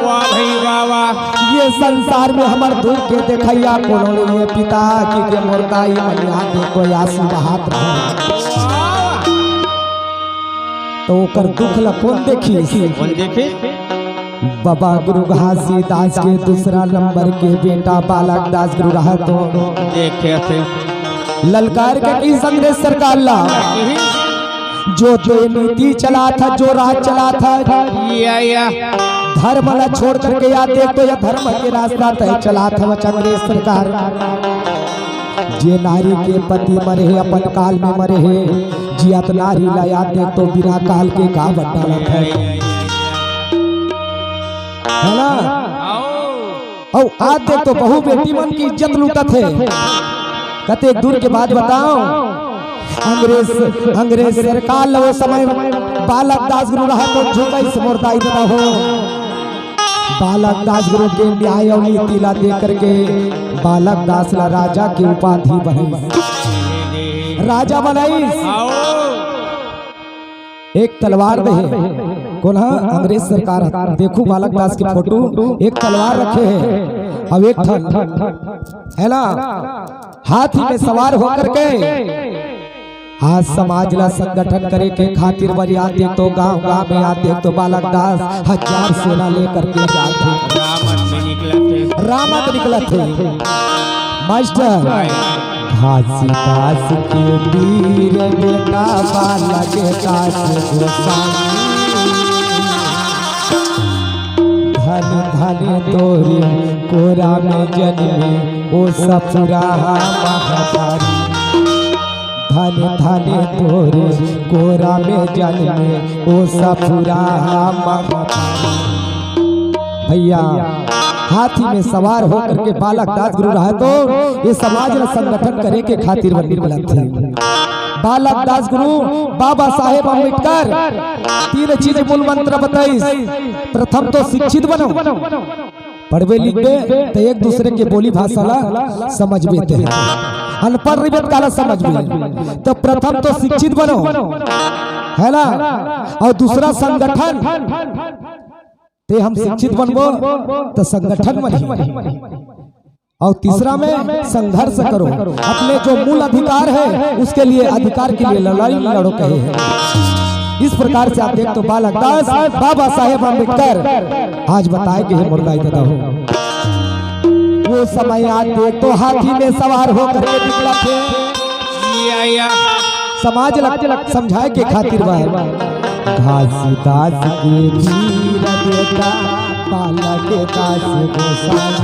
वाह भाई, वाह, वाह। ये संसार में हमर दुख के देखइया कोनो नहीं हे पिता, कि के मोर दाई मन याद देखो आंसू बहात रहे। तो ओकर दुख ला कोन देखिस? कोन देखिस? बाबा गुरु घासीदास के दूसरा नंबर के बेटा बालक दास गुरु रहा तो देखे थे। ललकार के कहिस अंग्रेज सरकार ला, जो तो ये नीति चलात हे, जो राज चलात हे, या, या। धर्म ला छोड़ करके या देख तो या धर्म के रास्ता तय चलात हे अंग्रेज सरकार। जे नारी के पति मरे हे, अपन काल में मरे हे, जियत नारी ला या देख तो बिना काल के का बंडालत हे, है ना? अउ आज देख तो बहू बेटी मन के इज्जत लूटत हे। कतेक दूर के बात बताओ, अंग्रेज, अंग्रेज सरकार ल ओ समय बालक दास गुरु रहा तो झुकइस मोर दाई ददा हो। बालक दास गुरु के न्याय अउ नीति ला देख करके बालक दास ला राजा के उपाधि बनइस, राजा बनइस। एक तलवार दे हे, कोन हा? अंग्रेज सरकार ह। देखू बालक दास के फोटो, एक तलवार रखे हे, अउ एक ठन, है ना, हाथी में सवार होकर के आज समाज ला संगठन करे के खातिर बर या देख तो गांव गांव में या देख तो बालक दास हजार सेना लेकर के जात हे। रामत में निकलत हे। रामत निकलत हे। मास्टर, घासीदास के वीर बेटा बालक दास गोसाई। धन धन तोरे कोरा में जनमे ओ सपुरा महतारी। धन धन तोरे कोरा में जनमे ओ सपुरा महतारी। भैया, हाथी में सवार होकर के बालक दास गुरु रहा तो ये समाज ला संगठन करे के खातिर बर निकलत हे। बालक दास गुरु बाबा साहेब अम्बेडकर तीन चीज मूल मंत्र बताइस। प्रथम तो शिक्षित बनो, पढ़बे लिखबे त एक दूसरे के बोली भाषा ला समझबे ते। अनपढ़ रहिबे त काला समझबे? तो प्रथम तो शिक्षित बनो, है ना? अउ दूसरा संगठन, ते हम शिक्षित बनबो त संगठन बनही। अउ तीसरा में संघर्ष करो, अपने जो मूल अधिकार है उसके लिए, अधिकार के लिए लड़ाई लड़ो कहे हैं। इस प्रकार से आप देख तो बालक दास बाबा साहेब अम्बेडकर आज बताए गे हे मोर दाई ददा हो। ओ समय आज देख तो हाथी में सवार होकर के निकलत हे। या, या। समाज ला समझाए के खातिर बा। घासीदास के वीर बेटा बालक दास गोसाई।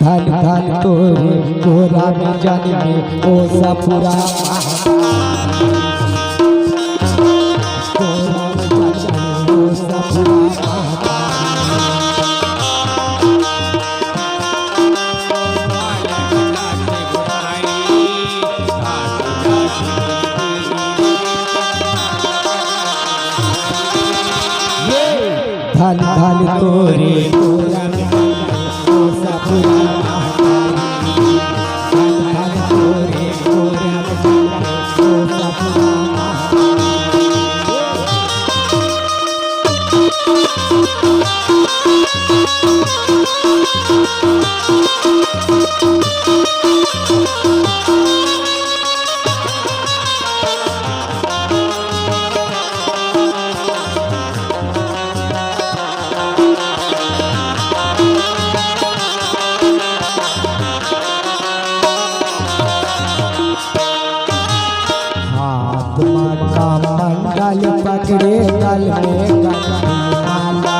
धन धन तोरे कोरा में जनमे ओ सपुरा महतारी। कोरा में जनमे ओ सपुरा महतारी। धन धन तोरे कोरा में जनमे ओ सपुरा महतारी। धन धन तोरे कोरा में जनमे ओ सपुरा महतारी। हाथ मा कमंडल पकड़े, गल में गंठी माला।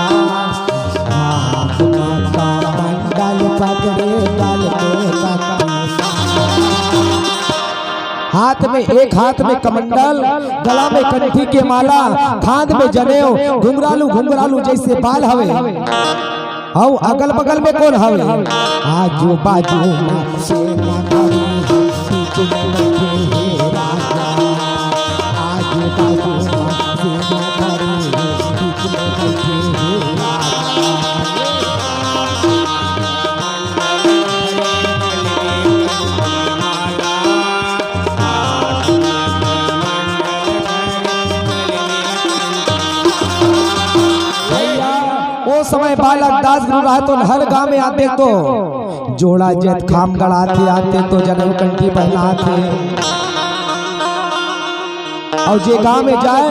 हाथ मा कमंडल पकड़े, हाथ में, एक हाथ में कमंडल, गला में कंठी के माला, खांद में जनेऊ, घुंघरालू घुंघरालू जइसे बाल हवे। अउ अगल बगल में कोन हवे? आजू बाजू में सेना खड़ी हे, बीच में बइठे हे राजा। आजू बाजू में सेना खड़ी हे, बीच में बइठे हे राजा। भइया, ओ समय बालक दास गुरु रहत तो हर गांव में आते तो जोड़ा जैतखाम गड़ाथे, आते तो जनेऊ कंठी पहनाथे। अउ जे गांव में जाय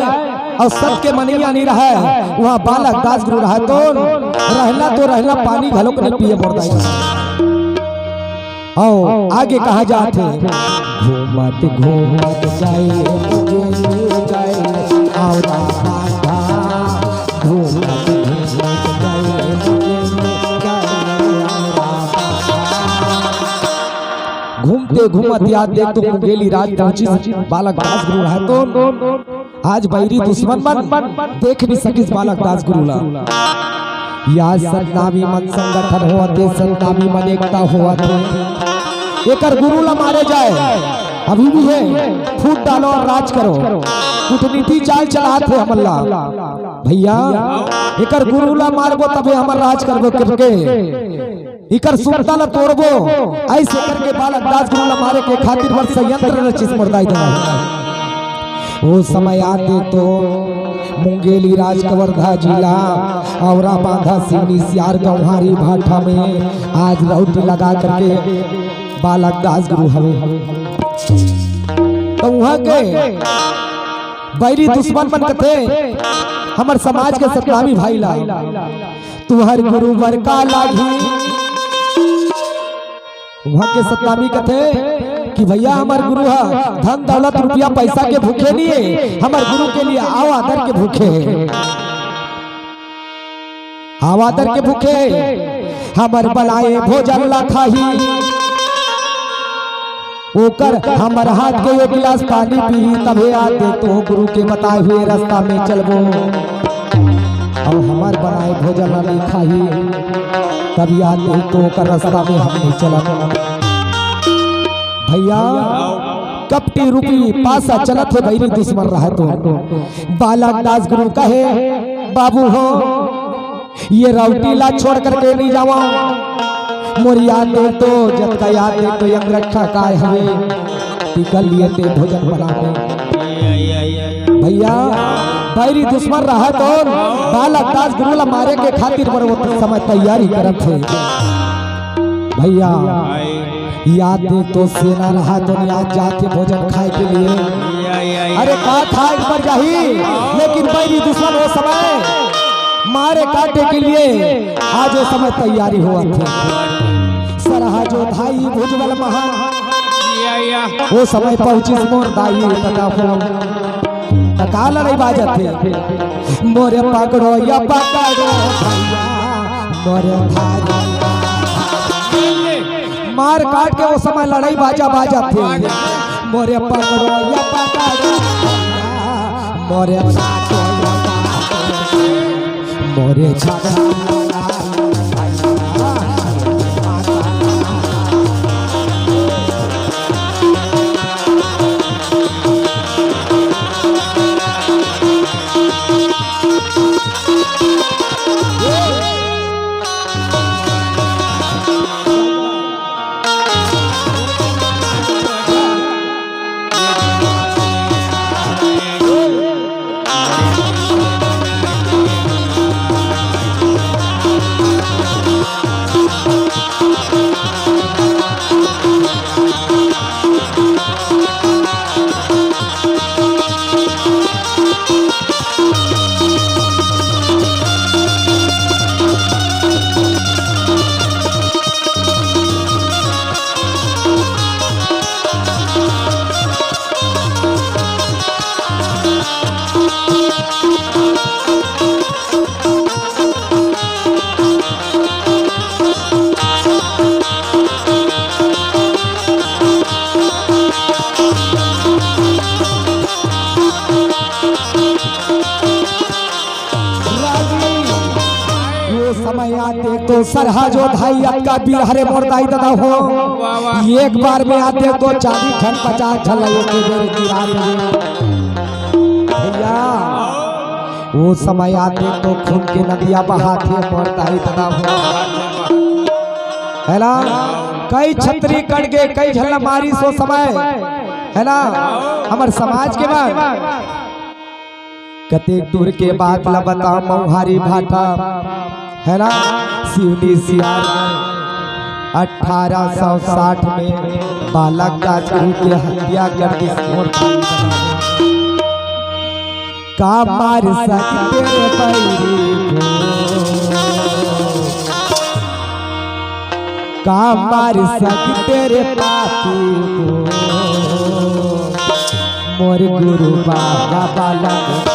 अउ सबके मनइया नइ रहय, उहां बालक दास गुरु रहय तो रहना तो रहना, पानी घलोक नइ पिए मोर दाई। अउ आगे कहा जाथे, घूमत घूमत जाय, जाय, अउ राधा, घूमत घूमत जाय, जाय, अउ राधा। घूमते घूमत याद देख तो मुंगेली राज पहुंचिस बालक दास गुरु रहय तो आज बैरी दुश्मन मन देख नइ सकिस बालक दास गुरु ला। या सतनामी मन संगठन होवत हे, सतनामी मन एकता होवत हे। एकर गुरु ला मारे जाय, अभी भी हे, फूट डालो अउ राज करो। कूटनीति चाल चलात हे हमन ला। भइया, एकर गुरु ला मारबो तभे हमन राज करबो करके इकर सुरता ल तोड़बो, अइसे करके बालक दास गुरु ल मारे के खातिर बर षड्यंत्र रचिस मोर दाई ददा। ओ समय आते तो मुंगेली राज कवर्धा जिला, औरा बांधा सिवनी सियार गौहारी भाठा में आज राउटी लगा करके बालक दास गुरु हवे। तो उहां के बैरी दुश्मन मन कथे, हमर समाज के सतनामी भाई ला तुहर गुरु बर का लागही। उहां के सतनामी कथे कि भइया, हमर गुरु ह धन दौलत रुपया पइसा के भूखे नइ हे, हमर गुरु के लिए आव आदर के भूखे हे, आव आदर के भूखे हे। हमर बनाए भोजन ला खाही, ओकर हमर हाथ के एक गिलास पानी पीही, तभे आते तो गुरु के बताए हुए रास्ता में चलबो। अउ हमर बनाए भोजन ला नइ खाही, तभे आते तो ओकर रास्ता में हम नइ चलब। भइया, कपटी रूपी पासा चलत हे, बैरी दुश्मन रहय तो। बालक दास गुरु कहे, बाबू हो, ये राउटी ला छोड़ करके नइ जावंव। मोर याद दे तो, जतका याद दे तो, अंगरखा काय हवे, तिकर लिए ते भोजन बनाबे। भइया, बैरी दुश्मन रहय तो बालक दास गुरु ला मारे के खातिर बर ओ समय तैयारी करत हे। भइया, याद दे तो सेना रहय तो याद जाथे भोजन खाए के लिए। अरे का खाए बर जाही, लेकिन बैरी दुश्मन ओ समय मारे काटे के लिए आज ओ समय तैयारी होवत हे। सरहा जो धाई भुजबल महा, ओ समय पहुंचिस मोर दाई तका फोन। त का लड़ई बाजत हे? मोरे पकड़ो या पकड़ो भइया, मोरे धारी। मार काट के ओ समय लड़ई बाजा बाजत हे। मोरे पकड़ो या पकड़ो भइया, मोरे काटो या काटो, मोरे झगड़ा। तो सरहा जो धाई अतका बीर हरे मोर दाई ददा हो। वाह, वाह। एक बार में आते तो चालीस झन पचास झन ला एक बेर गिरा दे। भैया, वो समय आते तो खून के नदिया बहाथे मोर दाई ददा हो। है ना? कई छतरी कट गए, कई झन ला मारिस वो समय। है ना? हमर समाज के बाद कतेक दूर के बात ला बताओ, मऊहारी भाटा, है ना, सिवनी सियार में अठारह सौ साठ में बालक राजगुरु के हत्या कर दिस मोर भाई। का मार सकते रे बैरी को, का मार सकते रे पापी को, मोर गुरु बाबा बालक।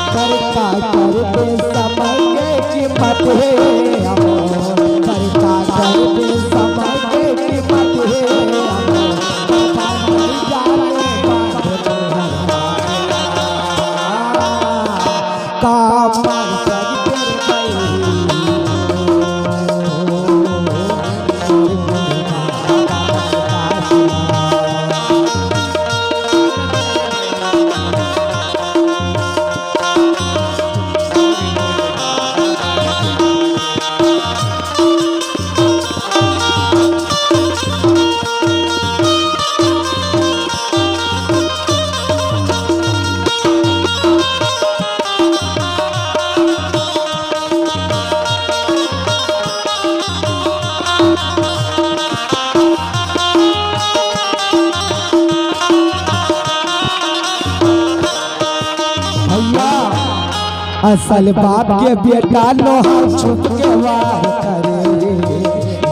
करता करते समय के कीमत है, करता करते समय के कीमत है। भैया, असल बाप के बेटा लोहा छुप के वार करे,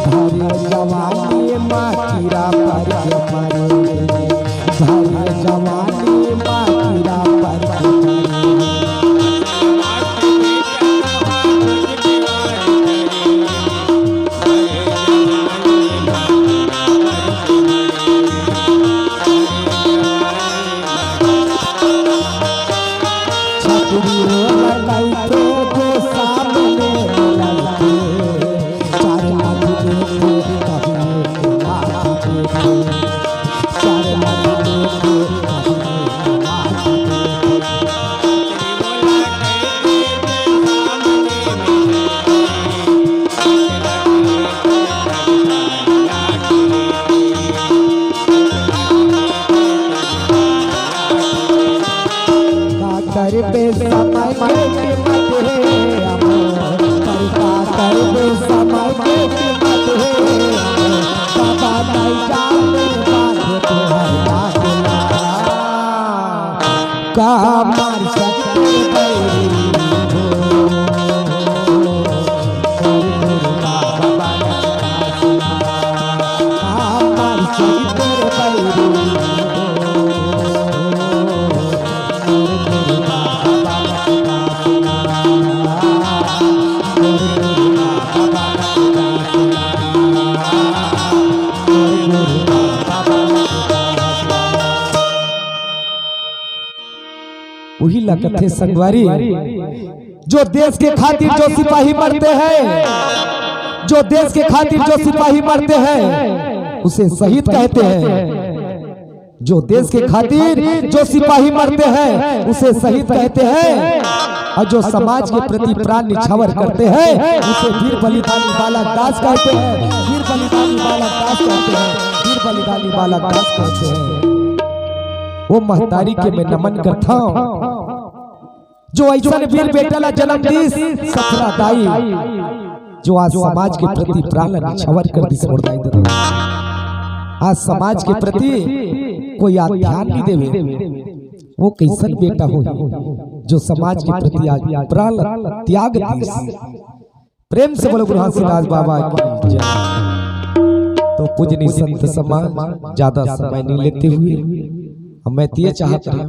भर जवानी मा कीड़ा पर के मरे, भर जवानी मा कीड़ा पर के मरे। का करबे समय के कीमत हे, अमर का करबे समय के कीमत हे, बाबा नहीं जाने बात तोहर बात ला। का मार सकते बैरी हो, उही ला कथे संगवारी, जो देश के खातिर जो सिपाही मरते हैं, जो देश के खातिर जो सिपाही मरते हैं, उसे शहीद कहते हैं। जो देश के खातिर जो सिपाही मरते हैं, उसे शहीद कहते हैं। और जो समाज के प्रति प्राण निछावर करते हैं, उसे वीर बलिदानी बालक दास कहते हैं। वीर बलिदानी बालक दास कहते हैं। वीर बलिदानी बालक दास कहते हैं। वो महतारी के मैं नमन करता हूँ, जो ऐसन वीर बेटा ला जन्म दीस, सखरा दाई, जो आज समाज के प्रति प्राण ला निछावर कर दीस मोर दाई ददा। आज समाज के प्रति कोई आज ध्यान नहीं देवे, वो कैसन बेटा हो जो समाज के प्रति आज प्राण ला त्याग दीस। प्रेम से बोलो गुरु घासीदास बाबा की जय। तो पूजनीय संत समाज, ज्यादा समय नहीं लेते हुए हम मैं ये चाहता हूँ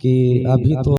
कि अभी तो